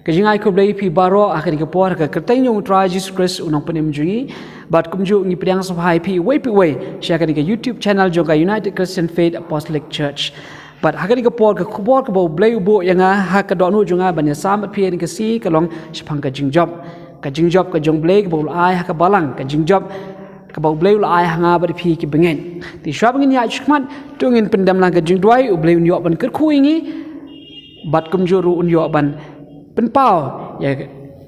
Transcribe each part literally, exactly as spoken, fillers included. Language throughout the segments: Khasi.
Ka jingai khublei phi baroh ha kane ka por ha ka kyrteng jong u Trai Jisu Khrist u nongpynim jong ngi. Bad kumjuh ngi pdiang sngewbha ïa phi uwei pa uwei sha kane ka YouTube channel jong ka United Christian Faith Apostolic Church. Bad ha kane ka por ka khubor kaba u Blei u buh ïa nga ha ka dohnud jong nga ban ïasam bad phi ha kane ka sngi ka long shaphang ka jingjop. Ka jingjop ka jong u Blei kaba u la ai ha ka balang, ka jingjop kaba u Blei u la ai ha nga bad phi ki bangeit. Te shuwa ba ngin ïaid shakhmat, to ngin pyndem lang ka jingduwai, u Blei un ïoh ban kyrkhu ïa ngi bad kumjuh ruh un ïoh ban pynpaw ïa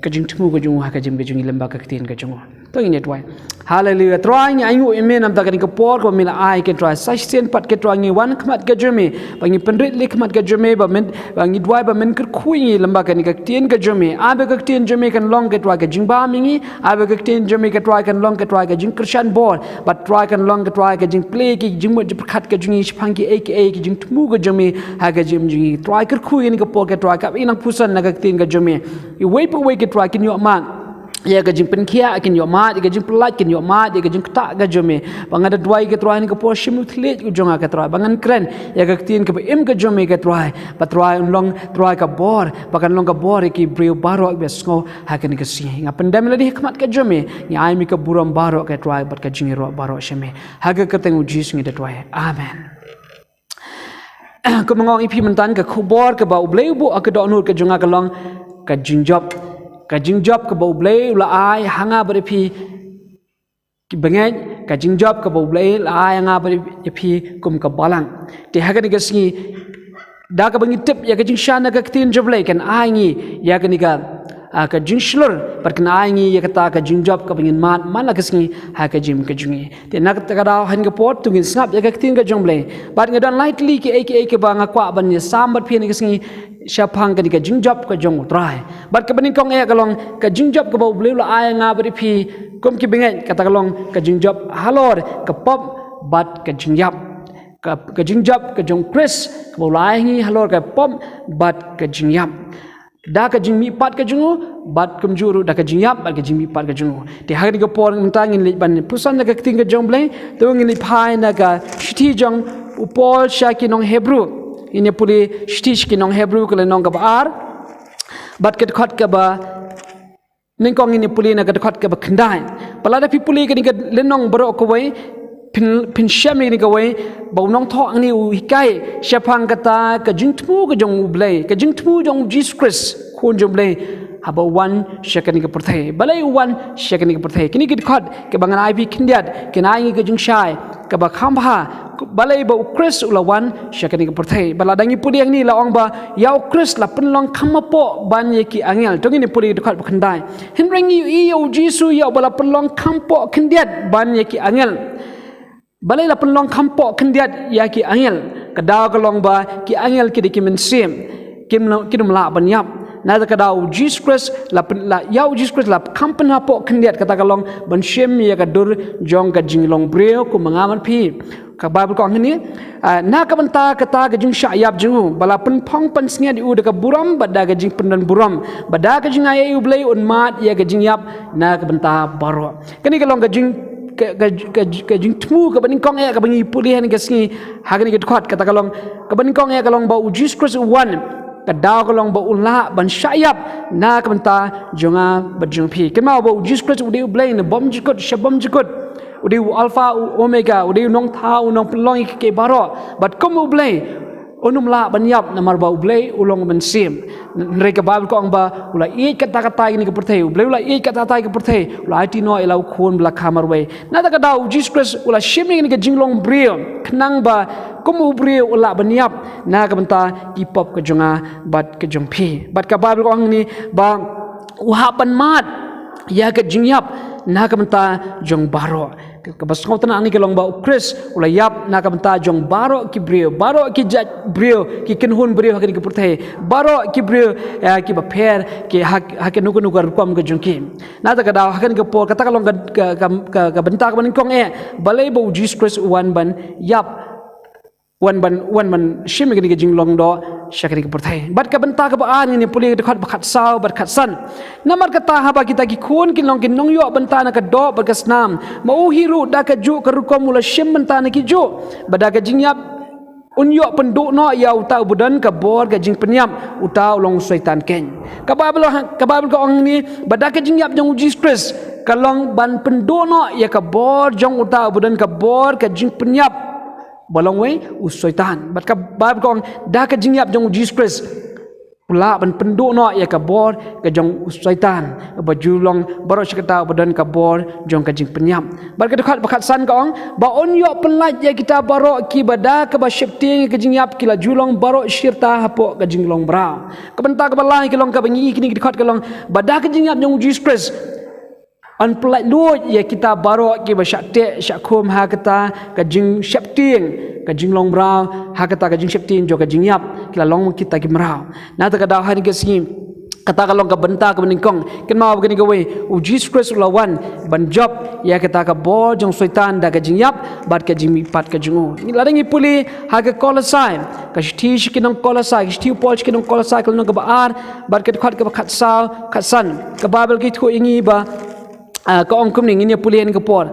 ka jingthmu ka jong u ha ka jingim ka jong ngi lyngba ka ktien ka jong u. To ngin ïa duwai. Haleluya. Trai, ngi ainguh ïa me namar kane ka por kaba me la ai, ko Trai. Sa shisien pat, ko Trai, ngi wan khmat ka jong me, ba ngi pynrit leh khmat ka jong me, ba men, ba ngi duwai ba men kyrkhu ïa ngi lyngba kane ka ktien ka jong me. Ai ba ka ktien jong me kan long, ko Trai, ka jingbam ïa ngi. Ai ba ka ktien jong me, ko Trai, kan long, ko Trai, ka jingkyrshan bor. Bad Trai, kan long, ko Trai, ka jingplie ki jingmut jingpyrkhat ka jong ngi shaphang kiei kiei ki jingthmu ka jong me ha ka jingim jong ngi. Trai, kyrkhu ïa ngi ha kane ka por, ko Trai, kaba ngi nang pyrshang na ka ktien ka jong me. Iwei pa iwei, ko Trai, kin ïoh mad ïa ka jingpynkhiah, kin ïoh mad ïa ka jingpyllait, kin ïoh mad ïa ka jingktah ka jong me. Ba nga da duwai, ko Trai, ha kane ka por, shim u thylliej u jong nga, ko Trai, ba ngan kren ïa ka ktien kaba im ka jong me, ko Trai. Ba Trai, un long, Trai, ka bor, ba kan long ka bor ïa ki briew baroh kiba sngew ha kane ka sngi. Nga pyndem ïa lade ha khmat ka jong me, ngi ai ïa me ka burom baroh, ko Trai, bad ka jingïaroh baroh sha me. Ha ka kyrteng u Jisu ngi da duwai. Amen. Kumba nga ong ïa phi mynta, ka khubor kaba u Blei u buh ha ka dohnud ka jong nga ka long ka jingjop. Ka jingjop kaba u Blei u la ai ha nga bad ïa phi ki bangeit, ka jingjop kaba u Blei u la ai ha nga bad ïa phi kum ka balang. Te ha kane ka sngi, da kaba ngi tip ïa ka jingshai na ka ktien jong u Blei, kan ai ïa ngi ïa kane ka, ah, ka jingshlur, bad kan ai ïa ngi ïa kata ka jingjop kaba ngin mad man la ka sngi ha ka jingim ka jong ngi. Te na kata ka daw, ha kane ka por, to ngin sngap ïa ka ktien ka jong u Blei. Bad nga don lai tylli kiei kiei kiba nga kwah ban ïasam bad phi ha kane ka sngi shaphang kane ka jingjop ka jong u Trai. Bad kaba nyngkong eh ka long ka jingjop kaba u Blei u la ai ha nga bad ïa phi kum ki bangeit, kata ka long ka jingjop halor ka pop bad ka jingïap. Ka, ka jingjop ka jong u Khrist kaba u la ai ha ngi halor ka pop bad ka jingïap. Da ka jingmihpat ka jong u, bad kumjuh ruh da ka jingïap bad ka jingmihpat ka jong u. Te ha kane ka por mynta ngin leit ban pyrshang na ka ktien ka jong u Blei, to ngin leit phai na ka shithi jong u Paul sha ki nong Hebru. Ngin ïa pule shithi sha ki nong Hebru, ka lynnong kaba ar, bad ka dkhot kaba nyngkong, ngin ïa pule na ka dkhot kaba khyndai. Ba lada phi pule kane ka lynnong baroh kawei, phin, phin shem ïa kane kawei, ba u nongthoh hangne u hikai shaphang kata ka jingthmu ka jong u Blei, ka jingthmu jong u Jisu Khrist, Khun jong u Blei, haba u wan sha kane ka pyrthei. Balei u wan sha kane ka pyrthei? Kine ki dkhot kiba ngan ai phi khyndiat kin ai ïa ngi ka jingshai kaba kham bha, balei ba u Khrist u la wan sha kane ka pyrthei. Ba lada ngi pule hangne la ong ba ïa u Khrist la pynlong kham hapoh ban ïa ki angel. To ngin ïa pule dkhot ba khyndai. Hynrei ngi ïohi ïa u Jisu ïa uba la pynlong kham hapoh khyndiat ban ïa ki angel. Balei la pynlong kham hapoh khyndiat ïa ki angel? Ka daw ka long ba ki angel ki dei ki mynsiem, kim, kim lah ban ïap. Na kata ka daw u Jisu Khrist la pyn, la, ïa u Jisu Khrist la kham pynhapoh khyndiat, kata ka long ban shim ïa ka dur jong ka jinglong briew kum ma nga bad phi. Ka Baibl ka ong hangne, ah, na ka bynta kata ka jingshah ïap jong u, ba la pynphong pansngiat ïa u da ka burom bad da ka jingpyndon burom, ba da ka jingaiei u Blei un mad ïa ka jingïap na ka bynta baroh. Kane ka long ka jing, ka, ka, ka, ka jingthmu kaba nyngkong eh kaba ngi pule ha kane ka sngi, ha kane ka dkhot, kata ka long, kaba nyngkong eh ka long ba u Jisu Khrist u wan, ka daw ka long ba u lah ban shah ïap na ka bynta jong nga bad jong phi. Kynmaw ba u Jisu Khrist u dei u Blei na bymjukut sha bymjukut. U dei u Alpha, u Omega, u dei u nongthaw, u nongpynlong ïa kiei kiei baroh. Bad kum u Blei, un ym lah ban ïap namar ba u Blei u long mynsiem. Hynrei ka Baibl ka ong ba u la ïeit katta katta ïa kane ka pyrthei, u Blei u la ïeit katta katta ïa ka pyrthei, u la aiti noh ïa la u Khun ba la kha marwei. Na kata ka daw u Jisu Khrist u la shim ïa kane ka jinglong briew, khnang ba kum u briew u lah ban ïap na ka bynta ki pop ka jong nga bad ka jong phi. Bad ka Baibl ka ong hangne ba u hap ban mad ïa ka jingïap na ka bynta jong baroh. Ka, kaba sngewtynnat hangne ka long ba u Khrist u la ïap na ka bynta jong baroh ki briew, baroh ki jait briew, ki kynhun briew ha kane ka pyrthei, baroh ki briew, eh, kiba pher, ki ha, ha kano kano ka rukom ka jong ki. Na kata ka daw, ha kane ka por, kata ka long ka, ka, ka, ka, ka bynta kaba nyngkong eh, balei ba u Jisu Khrist u wan ban ïap, wan ban, wan ban shim ïa kane ka jinglong doh sha kane ka pyrthei. Bad ka bynta kaba ar ngin ïa pule ka dkhot ba khatsaw bad khatsan. Namar kata haba kita ki khun kin long ki nongïoh bynta na ka doh bad ka snam, ma u hi ruh da kajuh ka rukom u la shim bynta na kijuh, bad da ka jingïap Un ïoh pynduh noh ïa uta uba don ka bor ka jingpynïap, uta u long u Soitan keiñ. Ka Baibl, ka Baibl ka ong hangne ba da ka jingïap jong u Jisu Khrist ka long ban pynduh noh ïa ka bor jong uta uba don ka bor ka jingpynïap, ba long wei u Soitan. Bad ka Baibl ka ong da ka jingïap jong u Jisu Khrist u lah ban pynduh noh ïa ka bor ka jong u Soitan, ba ju long baroh shi katta uba don ka bor jong ka jingpynïap. Bad ka dkhot ba khatsan ka ong ba un ïoh pynlait ïa kita baroh kiba da kaba sheptieng ïa ka jingïap ki la ju long baroh shi rta hapoh ka jinglong mraw. Ka bynta kaba lai ka long kaba ngi ïohi kine ki dkhot ka long ba da ka jingïap jong u Jisu Khrist un pynlait luid ïa kita baroh kiba shah teh shah khum ha kata ka jingsheptieng ka jinglong mraw, ha kata ka jingsheptieng jong ka jingïap, ki la long kita ki mraw. Na kata ka daw ha kane ka sngi, kata ka long ka bynta kaba nyngkong. Kynmaw ba kane kawei, u Jisu Khrist u la wan ban jop ïa kata ka bor jong u Soitan da ka jingïap bad ka jingmihpat ka jong u. Lada ngi pule ha ka Kolosai, ka shithi sha ki nong Kolosai, ka shithi u Paul sha ki nong Kolosai, ka lynnong kaba ar bad ka dkhot kaba khatsaw khatsan, ka Baibl ka ïathuh ïa ngi ba, ah, ka ong kumne, ngin ïa pule ha kane ka por.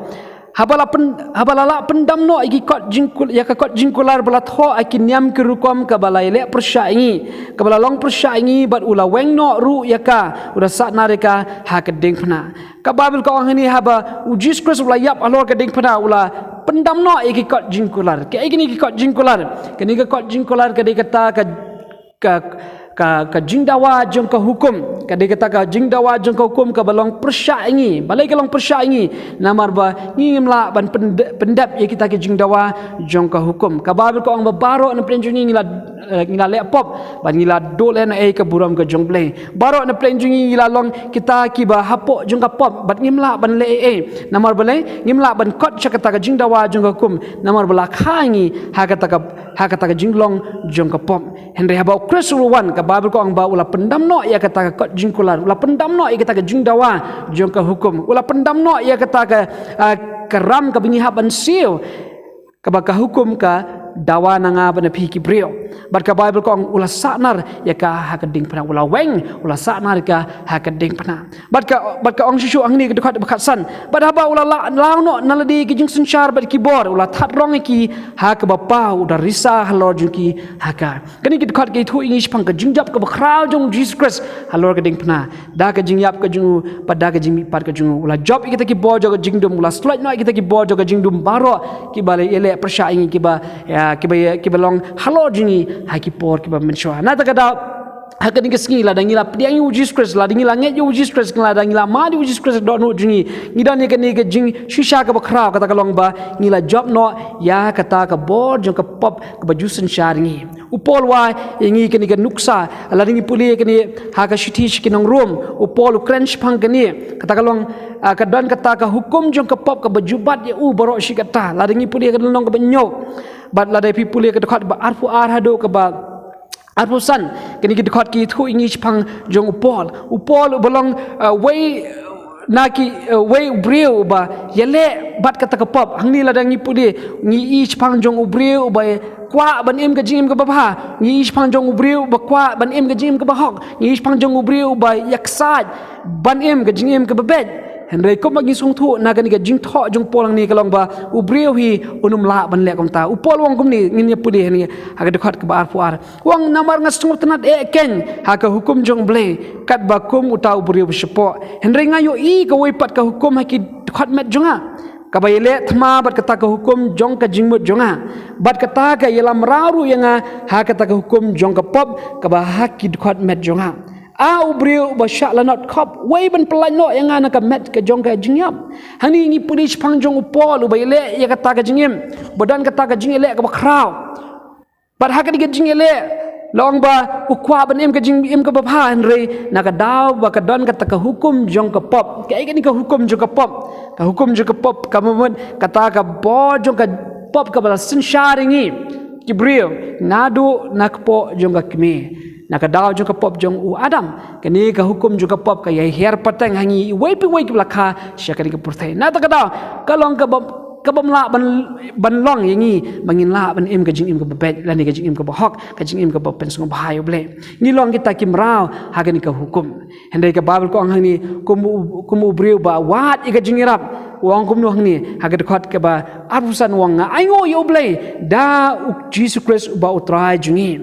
Haba la pyn-, haba la lah pyndam noh ïa ki kot jingkul-, ïa ka kot jingkular ba la thoh ha ki niam ki rukom kaba la ïaleh pyrshah ïa ngi, kaba la long pyrshah ïa ngi, bad u la weng noh ruh ïa ka, u la sahnarkha ha ka diengphna. Ka Baibl ka ong hangne haba u Jisu Khrist u la ïap halor ka diengphna, u la pyndam noh ïa ki kot jingkular. Kaei kine ki kot jingkular? Kane ka kot jingkular ka dei kata ka ka, ka, ka jingdawa jong ka hukum. Ka dei kata ka jingdawa jong ka hukum kaba long pyrshah ïa ngi. Balei ka long pyrshah ïa ngi? Namar ba ngi ngim lah ban pynde-, pyndep ïa kita ki jingdawa jong ka hukum. Ka Baibl ka ong ba baroh na pdeng jong ngi ngi la, eh, ngi la leh pop, bad ngi la duh lehnohei ka burom ka jong U Blei. Baroh na pdeng jong ngi ngi la long kita kiba hapoh jong ka pop, bad ngim lah ban leh ei ei. Namar balei? Ngim lah ban kot sha kata ka jingdawa jong ka hukum. Namar ba la kha ïa ngi ha kata ka, ha kata ka jinglong jong ka pop. Hynrei haba u Khrist u la wan, ka Baibl ka ong ba u la pyndam noh ïa kata ka kot jingkular, u la pyndam noh ïa kata ka jingdawa jong ka hukum, u la pyndam noh ïa kata ka, ah, ka ram kaba ngi hap ban siew, kaba ka hukum ka dawa na nga bad na phi ki briew. Bad ka Baibl ka ong u la sahnar ïa ka ha ka diengphna, u la weng, u la sahnar ïa ka ha ka diengphna. Bad ka, bad ka ong shuh shuh hangne ka dkhot ba khatsan. Bad haba u la lah law noh na lade ki jingsynshar bad ki bor, u la thad rong ïa ki ha kaba paw, u da risa halor jong ki ha ka. Kane ka dkhot ka ïathuh ïa ngi shaphang ka jingjop kaba khraw jong u Jisu Khrist halor ka diengphna. Da ka jingïap ka jong u, bad da ka jingmihpat ka jong u, u la jop ïa kita ki bor jong ka jingdum, u la shlur noh ïa kita ki bor jong ka jingdum baroh kiba la ïaleh pyrshah ïa ngi, kiba, ïa, kiba, ïa, kiba long halor jong ngi ha ki por kiba mynshuwa. Na kata ka daw, ha kane ka sngi, lada ngi la pdiang ïa u Jisu Khrist, lada ngi la ngeit ïa u Jisu Khrist, lada ngi la mad ïa u Jisu Khrist dohnud jong ngi, ngi don ïa kane ka jingshisha kaba khraw, kata ka long ba ngi la jop noh ïa kata ka bor jong ka pop kaba ju synshar ïa ngi. U Paul u ai ïa ngi kane ka nuksa, lada ngi pule kane ha ka shithi sha ki nong Rom, u Paul u kren shaphang kane, kata ka long, ah, ka don kata ka hukum jong ka pop kaba ju bat ïa u baroh shi katta. Lada ngi pule ka lynnong kaba hynñiew, bad lada phi pule ka dkhot ba arphew ar haduh kaba arphew san, kine ki dkhot ki ïathuh ïa ngi shaphang jong u Paul. U Paul uba long, uh, wei na ki, uh, wei u briew uba ïaleh bad kata ka pop. Hangne lada ngi pule, ngi ïohi shaphang jong u briew uba kwah ban im ka jingim kaba bha. Ngi ïohi shaphang jong u briew uba kwah ban im ka jingim kaba hok. Ngi ïohi shaphang jong u briew uba ïaksaid ban im ka jingim kaba beit. Hynrei kumba ngi sngewthuh na kane ka jingthoh jong u Paul hangne ka long ba u briew hi un ym lah ban leh kumta. U Paul u ong kumne, ngin ïa pule hangne ha ka dkhot kaba arphew ar. U ong, namar nga sngewtynnad eh keiñ ha ka hukum jong U Blei, katba kum uta u briew ba shapoh. Hynrei nga ïohi kawei pat ka hukum ha ki dkhot met jong nga, kaba ïaleh thma bad kata ka hukum jong ka jingmut jong nga, bad kata ka ïalam mraw ruh ïa nga ha kata ka hukum jong ka pop kaba ha ki dkhot met jong nga. A u briew uba shah lanot khop, wei ban pyllait noh ïa nga na ka met ka jong ka jingïap. Hangne ngi pule shaphang jong u Paul uba ïaleh ïa kata ka jingim, ba don kata ka jingïaleh kaba khraw. Bad ha kane ka jingïaleh, la ong ba u kwah ban im ka jingim kaba bha, hynrei na ka daw ba ka don kata ka hukum jong ka pop. Kaei kane ka hukum jong ka pop? Ka hukum jong ka pop ka mut kata ka bor jong ka pop kaba la synshar ïa ngi ki briew naduh na kpoh jong ka kmie, na ka daw jong ka pop jong u Adam. Kane ka hukum jong ka pop ka ïahiar pateng ha ngi iwei pa iwei kiba la kha sha kane ka pyrthei. Na kata ka daw ka long kaba, kabym lah ban, ban long ïa ngi ba ngin lah ban im ka jingim kaba beit lane ka jingim kaba hok, ka jingim kaba pynsngewbha ïa U Blei. Ngi long kita ki mraw ha kane ka hukum. Hynrei ka Baibl ka ong hangne, kum u, kum u briew ba wad ïa ka jingïarap, U ong kumno hangne, ha ka dkhot kaba arphew san u ong, nga ainguh ïa U Blei da U Jisu Khrist uba U Trai jong ngi.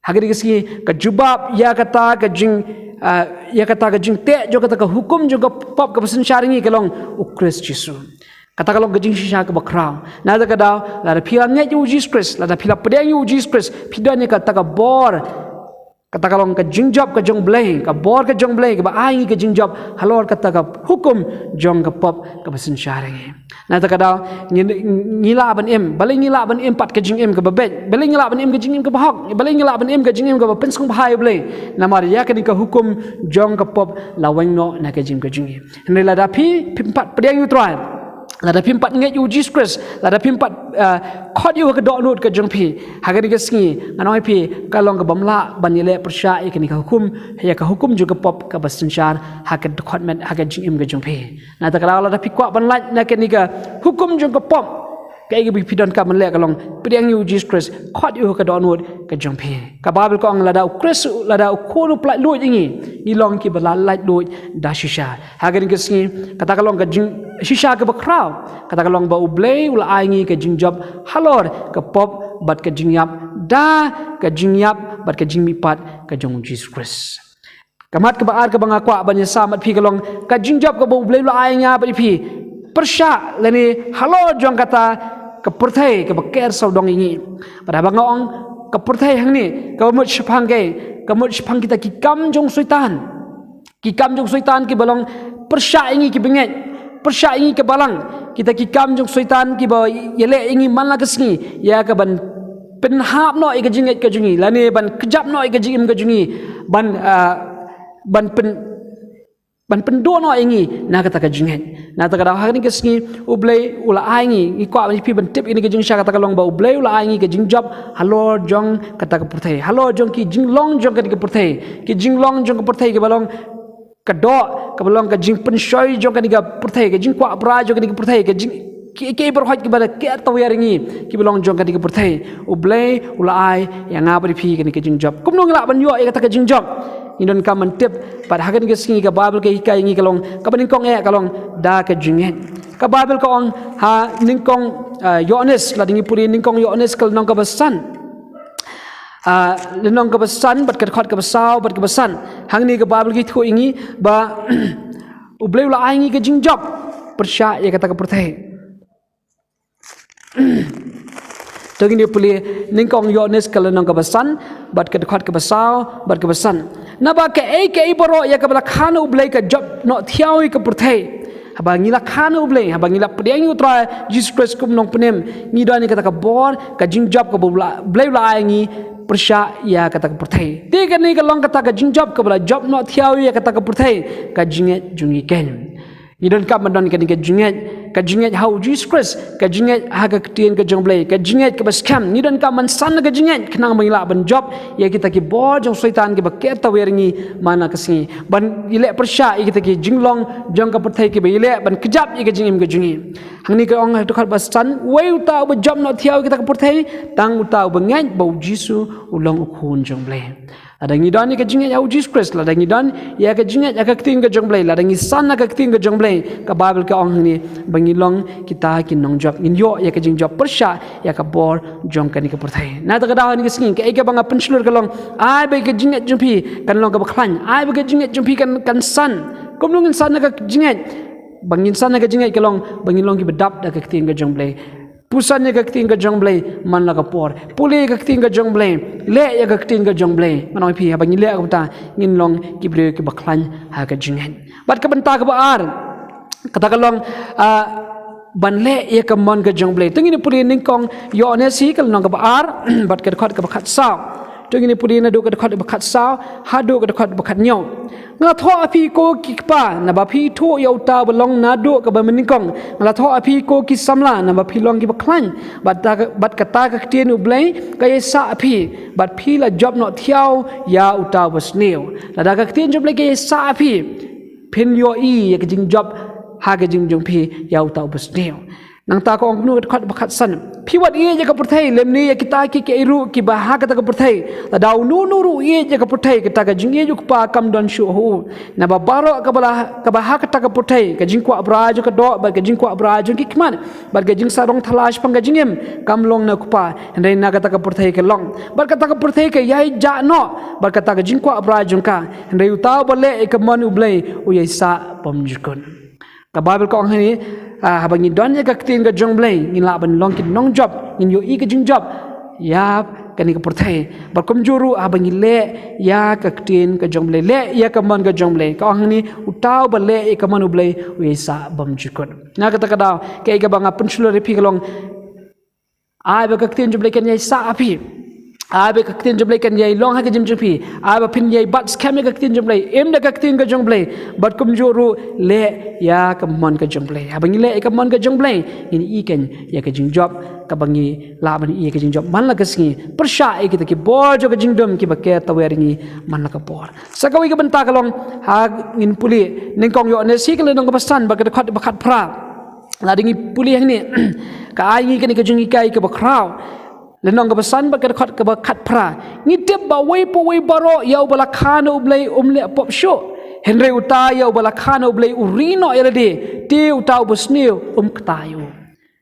Ha kane ka sngi, ka jubab ïa kata ka jing, ah, ïa kata ka jingteh jong kata ka hukum jong ka pop kaba synshar ïa ngi ka long U Khrist Jisu. Kata ka long ka jingshisha kaba khraw. Na kata ka daw, lada phi la ngeit ïa U Jisu Khrist, lada phi la pdiang ïa U Jisu Khrist, phi don ïa kata ka bor. Kata ka long ka jingjop ka jong U Blei, ka bor ka jong U Blei, kaba ai ngi ka jingjop halor kata ka hukum jong ka pop kaba synshar ïa ngi. Na kata ka daw, ngi, ngi lah ban im, balei ngi lah ban im pat ka jingim kaba beit, balei ngi lah ban im ka jingim kaba hok, balei ngi lah ban im ka jingim kaba pynsngewbha ïa U Blei. Namar ïa kane ka hukum jong ka pop la weng noh na ka jingim ka jong ngi. Hynrei lada phi, phim pat pdiang ïa U Trai, lada phim pat ngeit ïa U Jisu Khrist, lada phim pat, ah, khot ïa U ha ka dohnud ka jong phi, ha kane ka sngi, ngan ong ïa phi, ka long kaba ym lah ban ïaleh pyrshah ïa kane ka hukum, ïa ka hukum jong ka pop kaba synshar ha ka dkhot met, ha ka jingim ka jong phi. Na kata ka daw lada phi kwah ban lait na kane ka hukum jong ka pop, kaei kaba phi donkam ban leh ka long pdiang ïa U Jisu Khrist, khot ïa U ha ka dohnud ka jong phi. Ka Baibl ka ong lada U Khrist, lada U Khun U pynlait luid ïa ngi, ngi long kiba la laitluid da shisha. Ha kane ka sngi, kata ka long ka jingshisha kaba khraw, kata ka long ba U Blei u la ai ngi ka jingjop halor ka pop bad ka jingïap, da ka jingïap bad ka jingmihpat ka jong U Jisu Khrist. Ka mat kaba ar kaba nga kwah ban ïasam bad phi ka long ka jingjop kaba U Blei u la ai ïa nga bad ïa phi pyrshah lane halor jong kata ka pyrthei kaba ker sawdong ïa ngi. Bad haba nga ong ka pyrthei hangne, kaba mut shaphang kaei, ka mut shaphang kita ki kam jong Soitan. Ki kam jong Soitan kiba long pyrshah ïa ngi kiba ngeit, pyrshah ïa ngi ka balang. Kita ki kam jong Soitan kiba ïaleh ïa ngi man la ka sngi, ïa kaban pynhap noh ïa ka jingngeit ka jong ngi, lane ban kjap noh ïa ka jingim ka jong ngi, ban, ah, ban pyn, ban pynduh noh ïa ngi na kata ka jingngeit. Na kata ka daw ha kane ka sngi U Blei u la ai ngi, ngi kwah ban ïa phi ban tip ïa kane ka jingshisha, kata ka long ba U Blei u la ai ngi ka jingjop halor jong kata ka pyrthei, halor jong ki jinglong jong kata ka pyrthei, ki jinglong jong ka pyrthei kiba long ka doh, kaba long ka jingpynshoi jong kane ka pyrthei, ka jingkwah brai jong kane ka pyrthei, ka jing, ki, ki baroh kiba da ker tawiar ïa ngi, kiba long jong kane ka pyrthei. U Blei u la ai ïa nga bad ïa phi kane ka jingjop. Kumno ngi lah ban ïoh ïa kata ka jingjop? Ngi donkam ban tip, bad ha kane ka sngi ka Baibl ka hikai ïa ngi ka long, kaba nyngkong eh ka long da ka jingngeit. Ka Baibl ka ong ha nyngkong, ah, Ïoannis, lada ngi pule nyngkong Ïoannis ka lynnong kaba san. Ah, lynnong kaba san, bad ka dkhot kaba saw, bad kaba san. Hangne ka Baibl ka ïathuh ïa ngi ba U Blei u la ai ngi ka jingjop pyrshah ïa kata ka pyrthei. To ngin ïa pule nyngkong Ïoannis ka lynnong kaba san, bad ka dkhot kaba saw, bad kaba san. Naba kaei kaei baroh ïa kaba la khan U Blei ka jop noh thiaw ïa ka pyrthei. Haba ngi la khan U Blei, haba ngi la pdiang ïa U Trai Jisu Khrist kum u nongpynim, ngi don ïa kata ka bor, ka jingjop kaba U Blei u la ai ngi pyrshah ïa kata ka pyrthei. Te kane ka long kata ka jingjop kaba la jop noh thiaw ïa kata ka pyrthei, ka jingngeit jong ngi keiñ. Ngi donkam ban don kane ka jingngeit, ka jingngeit ha U Jisu Khrist, ka jingngeit ha ka ktien ka jong U Blei, ka jingngeit kaba skhem. Ngi donkam ban san ka jingngeit khnang ba ngi lah ban jop ïa kita ki bor jong Soitan kiba ker tawiar ïa ngi man la ka sngi, ban ïaleh pyrshah ïa kita ki jinglong jong ka pyrthei kiba ïaleh ban kjap ïa ka jingim ka jong ngi. Hangne ka ong ha dkhot ba san, uei uta uba jop noh thiaw ïa kata ka pyrthei? Tang uta uba ngeit ba U Jisu u long U Khun jong U Blei. Lada ngi don ïa ka jingngeit ha U Jisu Khrist, lada ngi don ïa ka jingngeit ha ka ktien ka jong U Blei, lada ngi san ha ka ktien ka jong U Blei, ka Baibl ka ong hangne ba ngi long kita ki nongjop, ngin ïoh ïa ka jingjop pyrshah ïa ka bor jong kane ka pyrthei. Na kata ka daw ha kane ka sngi, kaei kaba nga pynshlur ka long, ai ba ka jingngeit jong phi kan long kaba khlaiñ, ai ba ka jingngeit jong phi kan, kan san. Kumno ngin san ha ka jingngeit? Ba ngin san ha ka jingngeit ka long ba ngin long kiba dap da ka ktien ka jong U Blei. Pyrshang ïa ka ktien ka jong U Blei man la ka por. Pule ïa ka ktien ka jong U Blei. Leh ïa ka ktien ka jong U Blei. Ngan ong ïa phi, haba ngi leh kumta, ngin long ki briew kiba khlaiñ ha ka jingngeit. Bad ka bynta kaba ar, kata ka long, ah, ban leh ïa ka mon ka jong U Blei. To ngin ïa pule nyngkong Ïoannis hi ka lynnong kaba ar, bad ka dkhot kaba khatsaw. To ngin ïa pule naduh ka dkhot kaba khatsaw haduh ka dkhot kaba khathynñiew. Nga la thoh ha phi ko ki kpa, naba phi ithuh ïa uta uba long naduh kaba mynnyngkong. Nga la thoh ha phi ko ki samla, naba phi long kiba khlaiñ. Bad ta, bad kata ka ktien U Blei ka ïasah ha phi, bad phi la jop noh thiaw ïa uta uba sniew. Lada ka ktien jong U Blei ka ïasah ha phi, phin ïohi ïa ka jingjop ha ka jingim jong phi ïa uta uba sniew. Nangta ka ong kumno, ka dkhot ba khatsan: Phi wat ïeit ïa ka pyrthei, lymne ïa kita ki, ki ei ruh kiba ha kata ka pyrthei. Lada uno uno ruh u ïeit ïa ka pyrthei, kata ka jingïeit u Kpa kam don shuh ha u. Naba baroh kaba la, kaba ha kata ka pyrthei, ka jingkwah bra jong ka doh bad ka jingkwah bra jong ki khmat bad ka jingsarong thala shaphang ka jingim, kam long na u Kpa, hynrei na kata ka pyrthei ka long. Bad kata ka pyrthei ka ïai jah noh bad kata ka jingkwah bra jong ka, hynrei uta uba leh ïa ka mon U Blei u ïai sah bymjukut. Ka Baibl ka ong hangne, ah, haba ngi don ïa ka ktien ka jong U Blei, ngin lah ban long ki nongjop, ngin ïohi ka jingjop ïa kane ka pyrthei. Bad kumjuh ruh haba ngi leh ïa ka ktien ka jong U Blei, leh ïa ka mon ka jong U Blei, ka ong hangne, uta uba leh ïa ka mon U Blei u ïai sah bymjukut. Na kata ka daw, kaei kaba nga pynshlur ïa phi ka long, ai ba ka ktien jong U Blei kan ïai sah ha phi. Ai ba ka ktien jong U Blei kan ïai long ha ka jingim jong phi. Ai ba phin ïai bat skhem ïa ka ktien jong U Blei, im da ka ktien ka jong U Blei, bad kumjuh ruh leh ïa ka mon ka jong U Blei. Haba ngi leh ïa ka mon ka jong U Blei, ngin ïohi kan ïa ka jingjop, kaba ngi lah ban ïohi ïa ka jingjop man la ka sngi, pyrshah ïa kita ki bor jong ka jingdum kiba ker tawiar ïa ngi man la ka por. Sa kawei ka bynta ka long, ha, ngin pule nyngkong Ïoannis, ka lynnong kaba san bad ka dkhot ba khatphra. Lada ngi pule hangne, ka ai ngi kane ka jinghikai kaba khraw. Lynnong kaba san bad ka dkhot kaba khatphra: Ngi tip ba uwei pa uwei baroh ïa uba la kha na U Blei um leh pop shuh, hynrei uta ïa uba la kha na U Blei u ri noh ïa lade, te uta uba sniew um kta ïa u.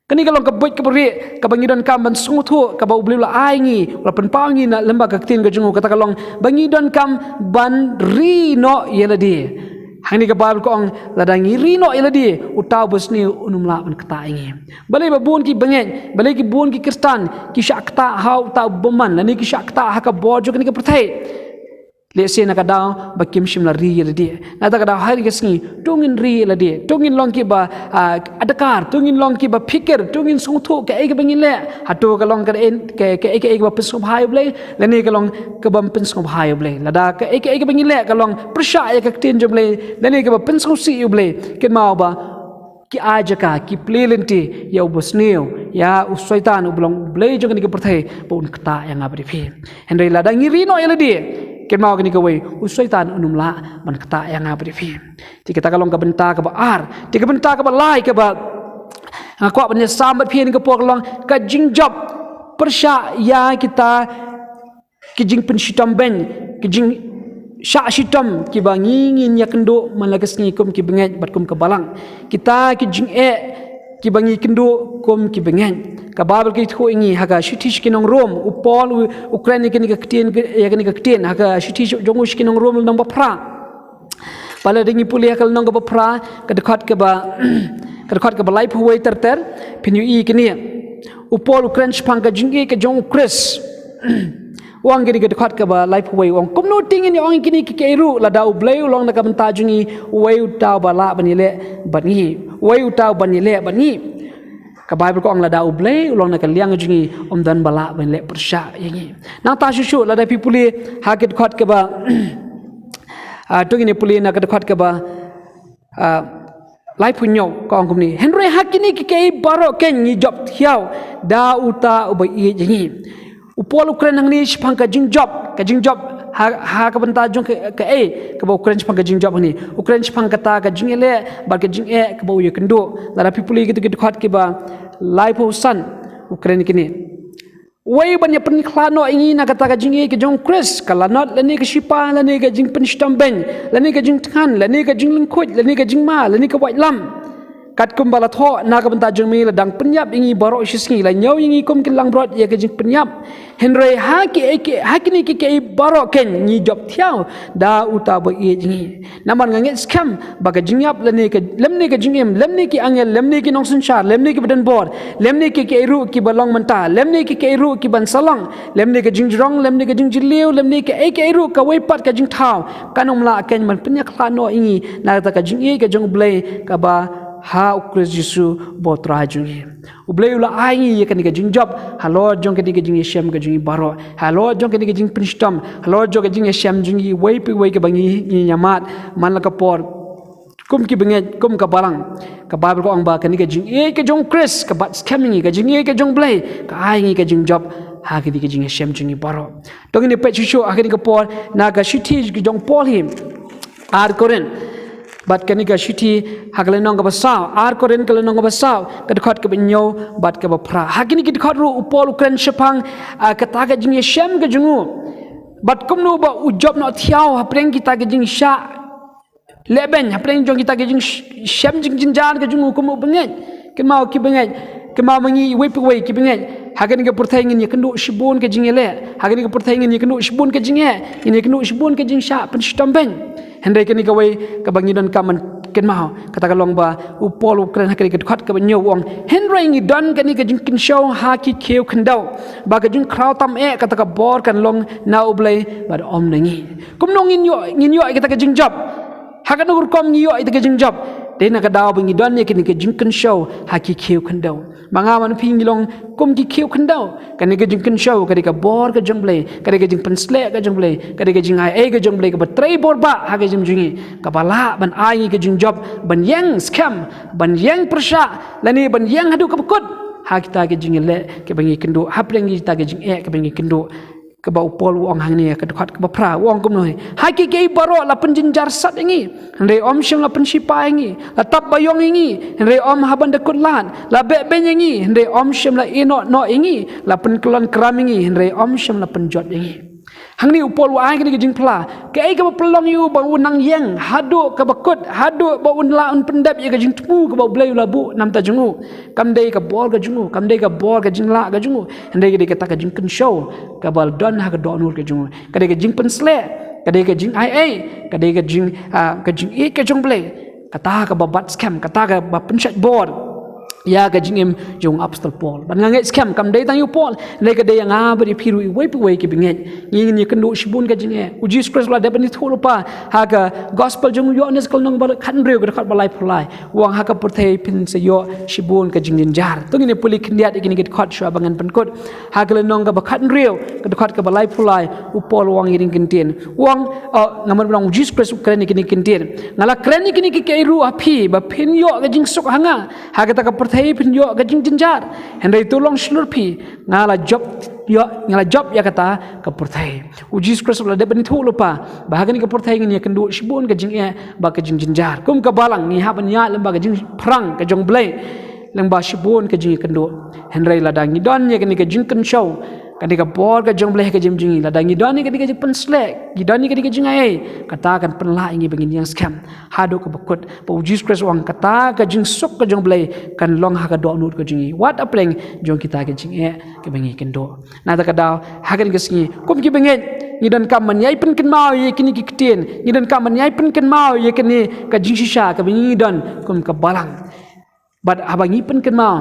Kane ka long ka buit kaba rieh kaba ngi donkam ban sngewthuh, kaba U Blei u la ai ngi, u la pynpaw ngi na lyngba ka ktien ka jong u, kata ka long ba ngi donkam ban ri noh ïa lade. Hangne ka Baibl ka ong, lada ngi ri noh ïa lade, uta uba sniew un ym lah ban kta ïa ngi. Balei ba bun ki bangeit, balei ki bun ki Khristan ki shah kta ha uta u bymman, lane ki shah kta ha ka bor jong kane ka pyrthei? Lehse na ka daw ba kim shym la ri ïa lade. Na kata ka daw ha kane ka sngi, to ngin ri ïa lade, to ngin long kiba, ah, adkar, to ngin long kiba phikir, to ngin sngewthuh kaei kaba ngin leh. Hato ka long ka, ka, kaei kaei kaba pynsngewbha ïa U Blei, lane ka long kaba ym pynsngewbha ïa U Blei. Lada kaei kaei kaba ngin leh ka long pyrshah ïa ka ktien jong U Blei, lane kaba pynsngewsih ïa U Blei, kynmaw ba ki ai jaka, ki plie lynti ïa uba sniew, ïa u Soitan uba long u blei jong kane ka pyrthei, ba un kta ïa nga bad ïa phi. Hynrei lada ngi ri noh ïa lade, kynmaw kane kawei, u Soitan un ym lah ban kta ïa nga bad ïa phi. Te kata ka long ka bynta kaba ar. Te ka bynta kaba lai kaba nga kwah ban ïasam bad phi ha kane ka por ka long ka jingjop. Pyrshah ïa kita ki jingpynshitom beiñ, ki jingshah shitom kiba ngi ngin ïakynduh man la ka sngi kum ki bangeit bad kum ka balang. Kita ki jingeh kiba ngi kynduh kum ki bangeit. Ka Baibl ka ïathuh ïa ngi ha ka shithi sha ki nong Rom, u Paul u, u kren ïa kane ka ktien, ïa kane ka ktien ha ka shithi jong u sha ki nong Rom lynnong ba phra. Ba lada ngi pule ha ka lynnong kaba phra, ka dkhot kaba, ka dkhot kaba laiphew wei ter ter, phin ïohi kane. U Paul u kren shaphang ka jingïeit ka jong u Khrist. U ong kane, ka dkhot kaba laiphew wei, u ong: Kumno te ngin ïa ong ïa kine kiei kiei ruh, lada U Blei u long na ka bynta jong ngi, uei uta uba lah ban ïaleh bad ngi? Uei uta uban ïaleh bad ngi? Ka Baibl ka ong, lada U Blei u long na ka liang jong ngi, ym don ba lah ban leh pyrshah ïa ngi. Nangta shuh shuh lada phi pule ha ka dkhot kaba, ah, to ngin ïa pule na ka dkhot kaba, ah, laiphew hynñiew, ka ong kumne: Hynrei ha kine kiei kiei baroh keiñ ngi jop thiaw da uta uba ïeit ïa ngi. U Paul u kren hangne shaphang ka jingjop, ka jingjop ha, ha ka bynta jong ka, kaei kaba u kren shaphang ka jingjop hangne? U kren shaphang kata ka jingïaleh bad ka jingeh kaba u ïakynduh. Lada phi pule kito ki dkhot kiba laiphew san, u kren kine: Uei uban ïa pynkhlad noh ïa ngi na kata ka jingïeit ka jong u Khrist? Ka lanot, lane ka shipa, lane ka jingpynshitom beiñ, lane ka jingthngan, lane ka jinglyngkhuid, lane ka jingma, lane ka waitlam? Katkum ba la thoh na ka bynta jong me, la dang pynïap ïa ngi baroh shi sngi, la ñiew ïa ngi kum ki langbrot ïa ka jingpynïap. Hynrei ha kiei kiei, ha kine kiei kiei baroh keiñ ngi jop thiaw da uta uba ïeit ïa ngi. Namar nga ngeit skhem ba ka jingïap, lane ka, lymne ka jingim, lymne ki angel, lymne ki nongsynshar, lymne kiba don bor, lymne kiei kiei ruh kiba long mynta, lymne kiei kiei ruh ki ban sa long, lymne ka jingjrong, lymne ka jingjylliew, lymne kiei kiei ruh kawei pat ka jingthaw, kan ym lah keiñ ban pynïakhlad noh ïa ngi na kata ka jingïeit ka jong U Blei kaba ha u Khrist Jisu ba U Trai jong ngi. U Blei u la ai ngi ïa kane ka jingjop halor jong kane ka jingïashem ka jong ngi baroh, halor jong kane ka jingpynshitom, halor jong ka jingïashem jong ngi uwei pa uwei kaba ngi, ngi ïamad man la ka por, kum ki bangeit, kum ka balang. Ka Baibl ka ong ba kane ka jingïeit ka jong u Khrist ka bat skhem ïa ngi, ka jingïeit ka jong U Blei ka ai ngi ka jingjop ha kane ka jingïashem jong ngi baroh. To ngin ïa peit shuh shuh ha kane ka por na ka shithi ka jong u Paul hi, ar Korinth. Bad kane ka shithi, ha ka lynnong kaba saw, ar Korinth ka lynnong kaba saw, ka dkhot kaba hynñiew bad kaba phra. Ha kine ki dkhot ruh u Paul u kren shaphang, ah, kata ka jingïashem ka jong u. Bad kumno ba u jop noh thiaw hapdeng kita ka jingshah lehbeiñ, hapdeng jong kita ka jingshem jingjynjar ka jong u kum u bangeit. Kynmaw ki bangeit, kynmaw ma ngi iwei pa iwei ki bangeit. Ha kane ka pyrthei ngin ïakynduh shibun ka jingïaleh, ha kane ka pyrthei ngin ïakynduh shibun ka jingeh, ngin ïakynduh shibun ka jingshah pynshitom beiñ. Hynrei kane kawei kaba ngi donkam ban kynmaw, kata ka long ba u Paul u kren ha kane ka dkhot kaba hynñiew u ong: Hynrei ngi don kane ka jingkynshew ha ki khiew khyndew, ba ka jingkhraw tam eh kata ka bor kan long na U Blei bad ym na ngi. Kumno ngin ïoh, ngin ïoh ïa kata ka jingjop? Ha kano ka rukom ngi ïoh ïa kata ka jingjop? Dei na ka daw ba ngi don ïa kane ka jingkynshew ha ki khiew khyndew. Ma nga ma phi ngi long kum ki khiew khyndew. Kane ka jingkynshew ka dei ka bor ka jong U Blei, ka dei ka jingpynsleh ka jong U Blei, ka dei ka jingai ei ka jong U Blei kaba trei bor bha ha ka jingim jong ngi, kaba lah ban ai ngi ka jingjop ban ïeng skhem, ban ïeng pyrshah, lane ban ïeng haduh kaba kut ha kita ki jingïaleh kiba ngi kynduh, hapdeng kita ki jingeh kiba ngi kynduh. Kaba u Paul u ong hangne ha ka dkhot kaba phra, u ong kumno hi: Ha kiei kiei baroh la pynjynjar sat ïa ngi, hynrei ym shym la pynshipai ïa ngi; la tap baïong ïa ngi, hynrei ym ha ban da kut lad; la beh beiñ ïa ngi, hynrei ym shym la ïehnoh noh ïa ngi; la pynkyllon kram ïa ngi, hynrei ym shym la pynjot ïa ngi. Hangne u Paul u ai kane ka jingphla, kaei kaba pynlong ïa u ba u nang ïeng haduh kaba kut, haduh ba un lah un pyndep ïa ka jingthmu kaba U Blei u la buh na bynta jong u? Kam dei ka bor ka jong u, kam dei ka bor ka jinglah ka jong u, hynrei ka dei kata ka jingkynshew kaba la don ha ka dohnud ka jong u. Ka dei ka jingpynsleh, ka dei ka jingai ei, ka dei ka jing, ah, ka jingïeit ka jong U Blei. Kata kaba bat skhem, kata kaba pynshait bor ïa ka jingim jong u Apostol Paul. Bad nga ngeit skhem kam dei tang ïa u Paul, hynrei ka dei ïa nga bad ïa phi ruh iwei pa iwei ki bangeit. Ngi ngin ïakynduh shibun ka jingeh. U Jisu Khrist u la dep ban ïathuh lypa ha ka Gospel jong u Ïoannis ka lynnong ba khathynriew ka dkhot ba laiphew lai. U ong ha ka pyrthei phin sa ïoh shibun ka jingjynjar. To ngin ïa pule khyndiat ïa kine ki dkhot shuwa ba ngan pynkut. Ha ka lynnong kaba khathynriew ka dkhot kaba laiphew lai, u Paul u ong ïa kine ki ktien. U ong, oh, namar ba u Jisu Khrist u kren ïa kine ki ktien. Nga la kren ïa kine kiei kiei ruh ha phi ba phin ïoh ka jingsuk ha nga. Ha kata ka pyrthei phin ïoh ka jingjynjar. Hynrei to long shlur phi, nga la jop ïa, nga la jop ïa kata ka pyrthei. U Jisu Khrist u la dep ban ïathuh lypa ba ha kane ka pyrthei ngin ïakynduh shibun ka jingeh bad ka jingjynjar. Kum ka balang ngi hap ban ïaid lyngba ka jingpyrshang ka jong U Blei lyngba shibun ka jingïakynduh. Hynrei lada ngi don ïa kane ka jingkynshew, kane ka bor ka jong U Blei ha ka jingim jong ngi, lada ngi don ïa kane ka jingpynsleh, ngi don ïa kane ka jingai ei, kata kan pynlah ïa ngi ba ngin ïeng skhem haduh kaba kut. Ba u Jisu Khrist u ong kata ka jingsuk ka jong U Blei kan long ha ka dohnud ka jong ngi, wat hapdeng jong kita ki jingeh kiba ngi kynduh. Na kata ka daw ha kane ka sngi kum ki bangeit ngi donkam ban ïai pynkynmaw ïa kine ki ktien, ngi donkam ban ïai pynkynmaw ïa kane ka jingshisha kaba ngi don kum ka balang. Bad haba ngi pynkynmaw,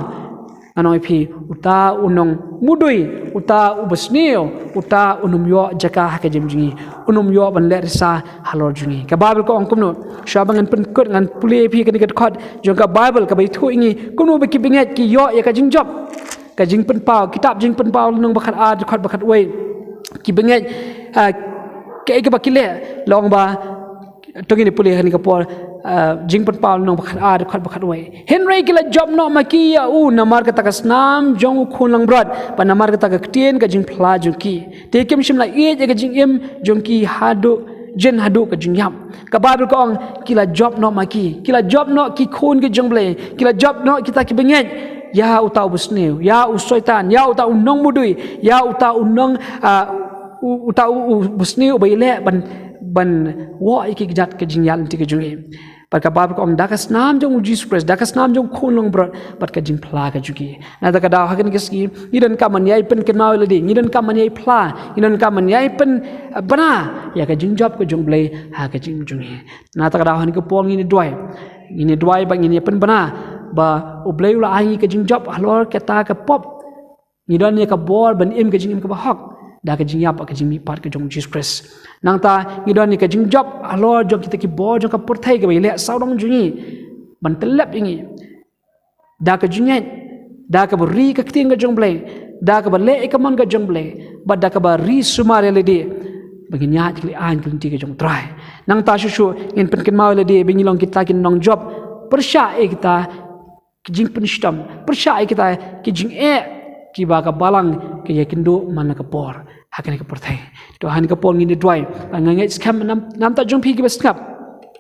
ngan ong ïa phi, uta u nongmudui, uta u basniew, uta un ym ïoh jaka ha ka jingim jong ngi, un ym ïoh ban leh risa halor jong ngi. Ka Baibl ka ong kumno? Shuwa ba ngan pynkut, ngan pule ïa phi kane ka dkhot jong ka Baibl kaba ïathuh ïa ngi kumno ba ki bangeit ki ïoh ïa ka jingjop. Ka Jingpynpaw, kitab Jingpynpaw lynnong ba khatar, dkhot ba khatwei. Ki bangeit, ah, kaei kaba ki leh? La ong ba, to ngin ïa pule ha kane ka por, ah, Jingpynpaw lynnong ba khatar, dkhot ba khatwei. Hynrei ki la jop noh ma ki ïa u namar kata ka snam jong u khun langbrot bad namar kata ka ktien ka jingphla jong ki. Te kim shym la ïeit ïa ka jingim jong ki haduh, jin haduh ka jingïap. Ka Baibl ka ong ki la jop noh ma ki, ki la jop noh ki khun ki jong U Blei, ki la jop noh kita ki bangeit ïa uta u basniew, ïa u Soitan, ïa uta u nongmudui, ïa uta u nong, ah, u-, uta u, u basniew uba ïaleh ban, ban wad ïa ki kjat ka jingïaid lynti ka jong ngi. Bad ka Baibl ka ong da ka snam jong u Jisu Khrist, da ka snam jong u khun langbrot bad ka jingphla ka jong ki. Na kata ka daw ha kane ka sngi ngi donkam ban ïai pynkynmaw ïa lade, ngi donkam ban ïai phla, ngi donkam ban ïai pynbna ïa ka jingjop ka jong U Blei ha ka jingim jong ngi. Na kata ka daw ha kane ka por ngin ïa duwai, ngin ïa duwai bad ngin ïa pynbna ba U Blei u la ai ngi ka jingjop halor kata ka pop. Ngi don ïa ka bor ban im ka jingim kaba hok da ka jingïap bad ka jingmihpat ka jong u Jisu Khrist. Nangta ngi don ïa ka jingjop halor jong kita ki bor jong ka pyrthei kaba ïaleh sawdong jong ngi ban tyllep ïa ngi da ka jingngeit, da kaba ri ka ktien ka jong U Blei, da kaba leh ïa ka mon ka jong U Blei, bad da kaba ri sumar ïa lade ba ngin ïaid ïa ka leit aiñ ka lynti ka jong U Trai. Nangta shuh shuh ngin pynkynmaw ïa lade ba ngi long kita ki nongjop pyrshah ïa kita ki jingpynshitom, pyrshah ïa kita ki jingeh kiba ka balang ka ïakynduh man la ka por ha kane ka pyrthei. To ha kane ka por ngin ïa duwai. Nga ngeit skhem nam, namta jong phi kiba sngap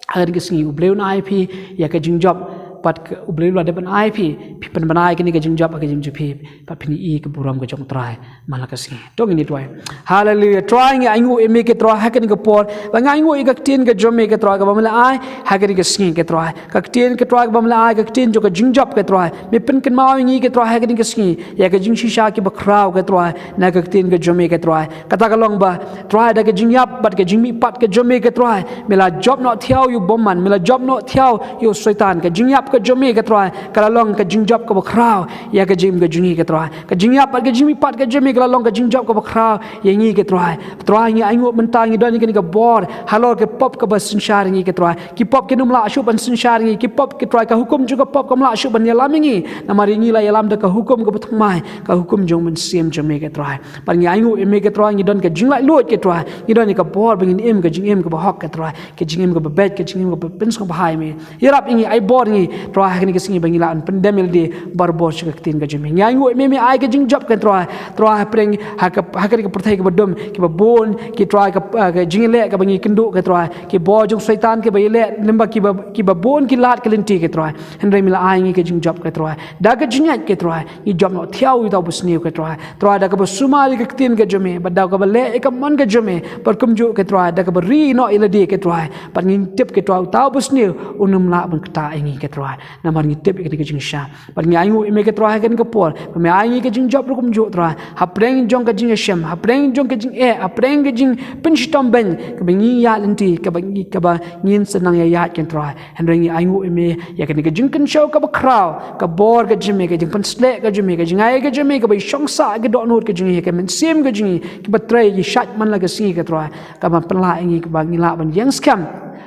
Ha kane ka sngi U Blei un ai phi ïa ka jingjop, bad ka U Blei u la dep ban ai phi, phi pynbna ïa kane ka jingjop ha ka jingim jong phi, bad phin ïohi ka burom ka jong U Trai man la ka sngi. To ngin ïa duwai. Haleluia. Trai, ngi ainguh ïa me ko Trai ha kane ka por, ba ngi ainguh ïa ka ktien ka jong me ko Trai kaba me la ai ha kane ka sngi ko Trai. Ka ktien ko Trai kaba me la ai, ka ktien jong ka jingjop ko Trai. Me pynkynmaw ïa ngi ko Trai ha kane ka sngi ïa ka jingshisha kiba khraw ko Trai na ka ktien ka jong me ko Trai. Kata ka long ba Trai, da ka jingïap bad ka jingmihpat ka jong me ko Trai, me la jop noh thiaw ïa u bymman, me la jop noh thiaw ïa u Soitan. Ka jingïap ka jong me ko Trai ka la long ka jingjop kaba khraw ïa ka jingim ka jong ngi ko Trai. Ka jingïap bad ka jingmihpat ka jong me ka la long ka jingjop kaba khraw ïa ngi ko Trai. Trai, ngi ainguh mynta ngi don ïa kane ka bor halor ki pop kiba synshar ïa ngi ko Trai. Ki pop kim lah shuh ban synshar ïa ngi, ki pop ko Trai, ka hukum jong ka pop kam lah shuh ban ïalam ïa ngi. Namar ïa ngi la ïalam da ka hukum kaba thymmai, ka hukum jong u Mynsiem jong me ko Trai. Bad ngi ainguh ïa me ko Trai, ngi don ka jinglaitluid ko Trai, ngi don ïa ka bor ba ngin im ka jingim kaba hok ko Trai, ka jingim kaba beit, ka jingim kaba pynsngewbha ïa me. Ïarap ïa ngi, ai bor ïa ngi Trai ha kane ka sngi ba ngin lah ban pyndem ïa lade barabor sha ka ktien ka jong me. Ngi ainguh ïa me, me ai ka jingjop ko Trai. Trai, hapdeng ha ka, ha kane ka pyrthei kaba dum, kiba bun ki Trai ka, ah, ka jingïaleh kaba ngi kynduh ko Trai, ki bor jong u Soitan kiba ïaleh lyngba kiba, kiba bun ki lad ki lynti ko Trai. Hynrei me la ai ïa ngi ka jingjop ko Trai. Da ka jingngeit ko Trai ngi jop noh thiaw ïa uta u basniew ko Trai. Trai, da kaba sumar ïa ka ktien ka jong me, bad da kaba leh ïa ka mon ka jong me, bad kumjuh ko Trai da kaba ri noh ïa lade ko Trai. Bad ngi tip ko Trai uta u basniew un ym lah ban ktah ïa ngi ko Trai. Namar ngi tip ïa kane ka jingshisha. Bad ngi ainguh ïa me ko Trai ha kane ka por ba me ai ïa ngi ka jingjop ruh kumjuh Trai. Hapdeng jong ka jingïashem, hapdeng jong ka jingeh, hapdeng ka jingpynshitom beiñ kaba ngi ïaid lynti, kaba ngi, kaba ngin sa nang ïaid ko Trai. Hynrei ngi ainguh ïa me ïa kane ka jingkynshew kaba khraw, ka bor ka jong me, ka jingpynsleh ka jong me, ka jingai ka jong me kaba shong sah ha ka dohnud ka jong ngi, ha ka mynsiem ka jong ngi, kaba trei ki shait man la ka sngi ko Trai, kaba pynlah ïa ngi kaba ngin lah ban ïeng skhem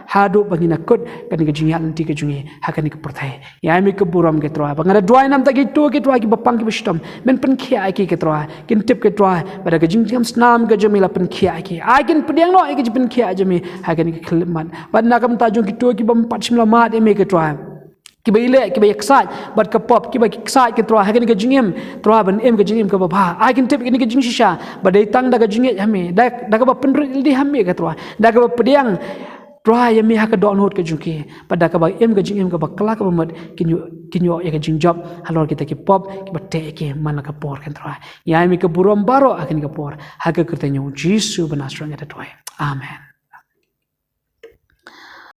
haduh ba ngin ïakut kane ka jingïaid lynti ka jong ngi ha kane ka pyrthei. Ngi ai ïa me ka burom ko Trai, ba nga da duwai namar kito ko Trai kiba pang kiba shitom, men pynkhiah ïa ki ko Trai. Kin tip ko Trai ba da ka jingskhem snam ka jong me la pynkhiah ïa ki. Ai kin pdiang noh ïa ka jingpynkhiah jong me ha kane ka khyllipmat. Bad na ka bynta jong kito kiba ym pat shym la mad ïa me ko Trai, kiba ïaleh, kiba ïaksaid bad ka pop, kiba ïaksaid ko Trai ha kane ka jingim Trai ban im ka jingim kaba bha. Ai kin tip ïa kane ka jingshisha ba dei tang da ka jingngeit ha me, da, da kaba pynrit lade ha me ko Trai, da kaba pdiang Trai ïa me ha ka dohnud ka jong ki, bad da kaba im ka jingim kaba kylla kaba mut, kin ïoh, kin ïoh ïa ka jingjop halor kita ki pop kiba teh ïa ki man la ka por ko Trai. Ngi ai ïa me ka burom baroh ha kane ka por, ha ka kyrteng jong u Jisu ba Nasareth ngi da duwai. Amen.